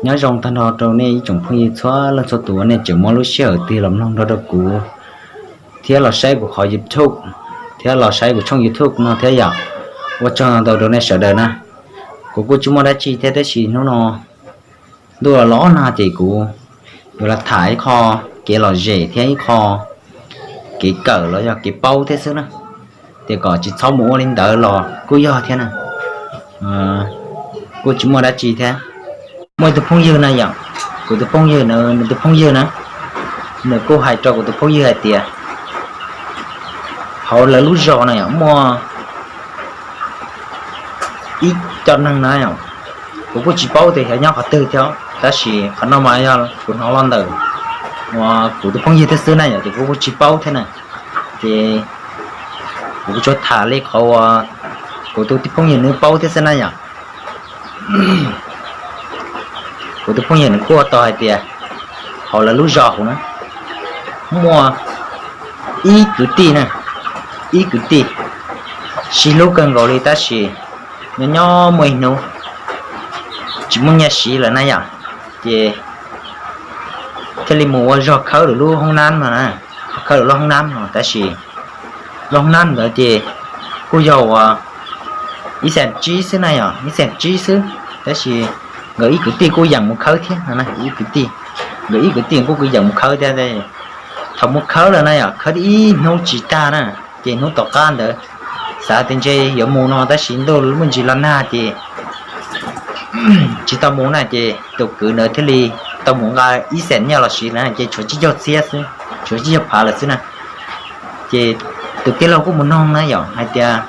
Nyob zoo tag nrho rau nej ib tsoom phooj ywg txhua leej txhua tus uas nej tseem muab lub sij hawm tig los mloog nrog rau kuv thiab los saib kuv qhov YouTube thiab los saib kuv tshooj YouTube no thiab yom. Ua tsaug ntau rau nej sawv daws na. Kuv kuj tsis muaj dab tsi thiab tab sis hnub no ntuj los los nag ces kuv yuav los tham ib qho kev lom zem thiab ib qho kev kawm los yog kev paub thiab xwb na. Ces kom tsis txhob mus ua li ntawd los kuj yog thiab na. Kuj tsis muaj dab tsi thiab. Muaj ib tug phooj ywg na yom, kuv tus phooj ywg, nws tus phooj ywg na, nws kuj hais rau kuv tus phooj ywg hais tias hauv lawv lub zos na yom muaj ib co neeg na yom, kuv kuj tsis paub tias xyov nyob qhov twg thiab tab sis qhov no mas yog kuv hnov los ntawm uas kuv tus phooj ywg thiab xwb na yom, ces kuv kuj tsis paub thiab na. Ces kuv kuj tsuas tham li qhov uas kuv tus tij phooj ywg nws paub thiab xwb na yom. Kuv tus phooj ywg nws kuj tau hais tias hauv lawv lub zos hauv na muaj ib kwv tij na, ib kwv tij sib hlub kawg nkaus li tab sis nyob nyob muaj ib hnub tsis muaj nyiaj siv lawm na yom, ces thiaj li mus ua zog khawb lawm lub hoob nab no na, khawb lawm lub hoob nab no tab sis lub hoob nab ntawd ces kuj yog uas ib xees tsib xwb na yom, ib xees tsib xwb tab sis nkawd ib kwv tij kuj yeem mus khawb thiab no na, ib kwv tij, nkawd ib kwv tij kuj yeem mus khawb thiab. Thaum mus khawb lawm na yom, khawb ib hnub tsis tag na, ces hnub tom qab ntawd xav tias ntshe yuav mus no tab sis ntuj muaj ntsis los nag ces tsis tau mus na, ces tus kwv ntawd thiaj li tau mus nqa ib xees nyiaj los siv lawm ces tshuav tsib caug txhiab xwb, tshuav tsib caug phav lawm xwb na. Ces tus tij laug kuj mus noog na yom hais tias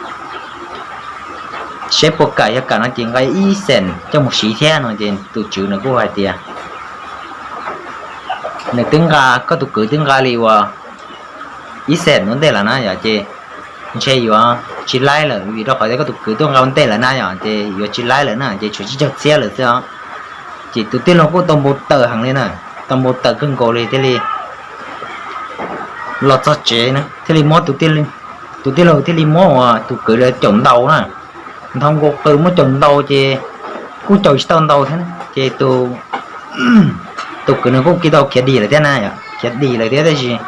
seb puas kam, yog kam no ces nqa ib xees coj mus siv thiab no ces tus tswv nws kuj hais tias nws twb nqa, koj tus kwv twb nqa li uas ib xees ua ntej lawm na yom, ces ntshe yuav tsis laib lawm vim rau qhov tias koj tus kwv twb nqa ua ntej lawm na yom, ces yuav tsis laib lawm na, ces tshuav tsib caug txhiab lawm xwb os. Ces tus tij laug kuj tau npau taws heev li na, tau npau taws kawg nkaus li thiaj li los txog tsev na, thiaj li muab tus tij laug thiaj li muab uas tus kwv caum ntaus na, nthos nkaus qws muab caum ntaus ces kuj caum tsis tau ntaus thiab na, ces tus kwv nws kuj kiag tau khiav dim lawm thiab na, khiav dim lawm thiab tab sis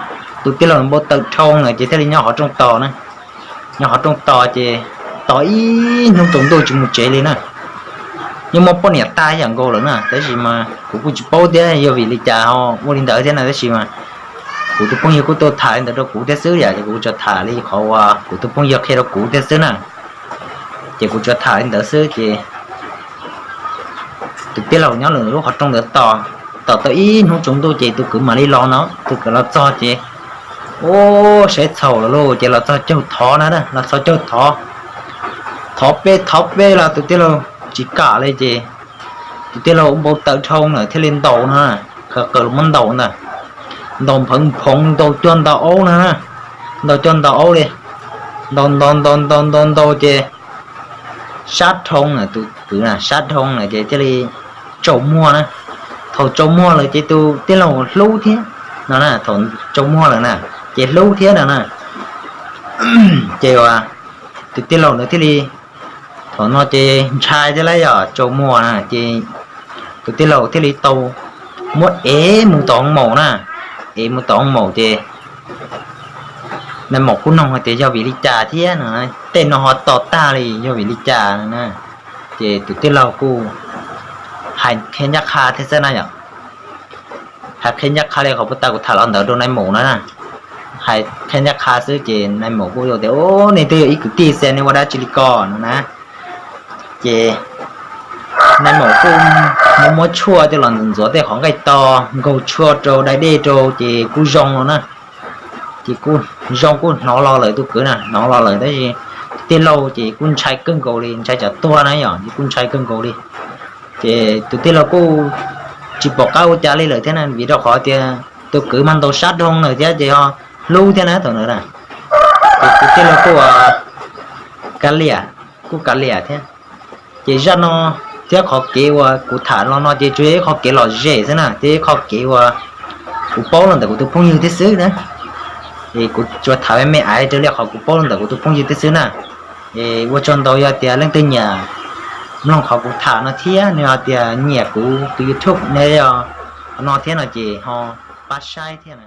tus tij laug npau taws dhau lawm ces thiaj li nyob qhov rooj tos na, nyob qhov rooj tos ces tos ib hnub tsaus ntuj tsis mus tsev li na. Yeej muaj poj niam tag ib yam nkaus lawm na tab sis mas kuv kuj tsis paub thiab yog vim li cas ho ua li ntawd thiab na tab sis mas kuv tus phooj ywg kuj tuaj tham li ntawd rau kuv thiab xwb yom, ces kuv tsuas tham li qhov uas kuv tus phooj ywg qhia rau kuv thiab xwb na. Ces kuv tsuas tham li ntawd xwb ces tus tij laug nyob lawm lub qhov rooj ntawd tos, tos tau ib hnub tsaus ntuj ces tus kwv mam li los no, tus kwv los txog ces ua saib txhaum lawm lauj, ces los txog caug thov na, los txog caug thov, thov peb thov peb los tus tij laug tsis kam li ces tus tij laug npau taws dhau lawm thiaj li ntaus no, qws qws muab ntaus ntag, ntaus npheev phoov ntaus cuag ntaus aub no na, ntaus cuag ntaus aub li, ntaus ntaus ntaus ntaus ntaus ntaus ces sab dhau lawm, tus kwv na sab dhau lawm ces thiaj li tsaus muag na. Thaum tsaus muag lawm ces tus tij laug hlub thiab no na, thaum tsaus muag lawm na ces hlub thiab no na. Ces uas tus tij laug ntawd thiaj li, thaum no ces ntshai thiab lauj, yog tsaus muag na ces tus tij laug thiaj li tau muab ev mus tom hoo maum na, ev mus tom hoo maum ces nais maum kuj noog hais tias yog vim li cas thiab no, tej no ho tos tag li yog vim li cas no na. Ces tus tij laug kuj hais qhia ncaj qha thiab xwb na yom, hais qhia ncaj qha li qhov puag ta kuv tham los ntawd rau nais maum na, hais qhia ncaj qha xwb ces nais maum kuj tias, Ub, nej twb yog ib kwv tij xwb, nej ua dab tsi li ko no na? Ces nais maum kuj muab muab tshuaj coj los ntxuav tej qhov nqaij to, nkaug tshuaj rau dai dej rau ces kuj zoo no na. Ces kuj zoo, kuj hnov los lawm, tus kwv na hnov los lawm tab sis tij laug ces kuj ntshai kawg nkaus li, ntshai tsam tuag na yom, ces kuj ntshai kawg nkaus li. Ces tus tij laug kuj tsis pom qab ua cas li lawm thiab na, vim rau qhov tias tus kwv mas ntaus sab dhau lawm thiab ces ho hlub thiab na thaum ntawd na. Ces tus tij laug kuj kav liam, kuj kav liam thiab. Ces zaj no thiab qhov kev uas kuv tham los no ces tsuas yog ib qho kev lom zem xwb na, thiab ib qho kev uas kuv paub los ntawm kuv tus phooj ywg thiab xwb na. Es kuv tsuas tham me me aiv raws li qhov kuv paub los ntawm kuv tus phooj ywg thiab xwb na. Es ua tsaug ntau, yog tias leej twg nyiam mloog qhov kuv tham no thiab nej ho tias nyiam kuv tus YouTube ne os, qhov no thiab no ces ho pab saib thiab.